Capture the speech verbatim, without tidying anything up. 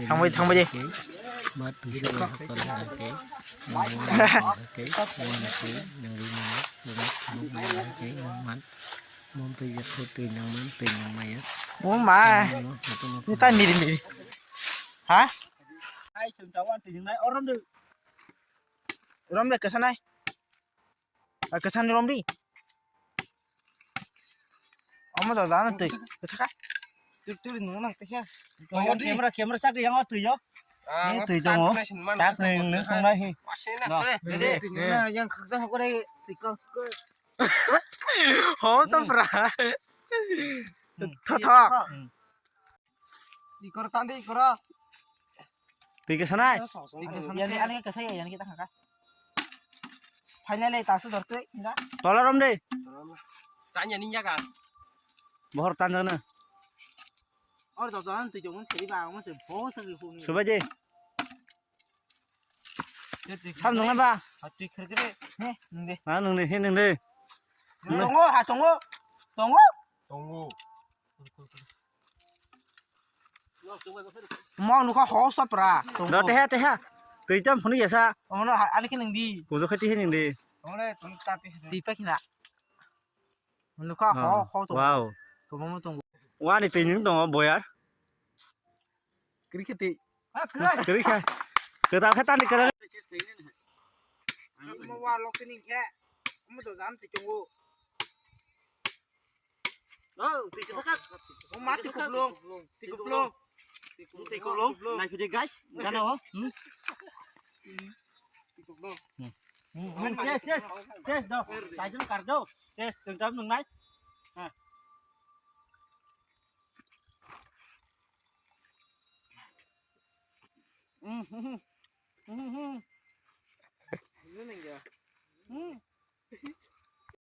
Thangbai, thangbai de. Mom twi jak kho twi nang man twi nang maya. O ma. Ni ta miri miri. Ha? Ai sum tawan twi nang nai orom de. Rom de kesanai. A kesan rom di. Omo da da twi. Kesaka. Twi twi nang nang kesa. Camera camera sak yang twi yo. Ni twi tongo. Tak ni ni songnai hi. Yang khaksa hakore twi ka. Ho, sapra. Tho, tho. Ikor tandi ikor. Twi kesanai. Yani, ani kesai, yani kita khaka. Finally, tasu dortwi, inda. Tola rom de. Tanya ni jaga. Bohor tanjana. Or joto an twi jong se ba, mo se bo se ri hu ni. Subai de. Sam nung ba? Twi kher kher. He, nung de. Ha, nung de, he, nung de. Tongo, ha, tongo. Tongo. Tongo. Mo nukha ho sapra. Tongo. Do teha, teha. Twi tam phunu yasa. Ono, ha, ani khe nung di. Kujo khati he nung de. Ore, tung ta ti. Twi pa khina. Nukha ho, ho tongo. Wow. Tongo mo tongo. Wani twi nung tongo boyar. Cricket. Ah, cricket. Cricket. Kwtal khe tani kwrwi. Mo wa lok tini khe. Mo to jam ti chungo. Oh, ti kisa kha. O ma ti kuplung. Ti kuplung. Ti kuplung. Nai khuje guys. Gana ho. Hmm. Ti kuplung. Hmm. Hmm. Chest, chest. Chest do. Chest do. Chest, chest nung nai. Ha.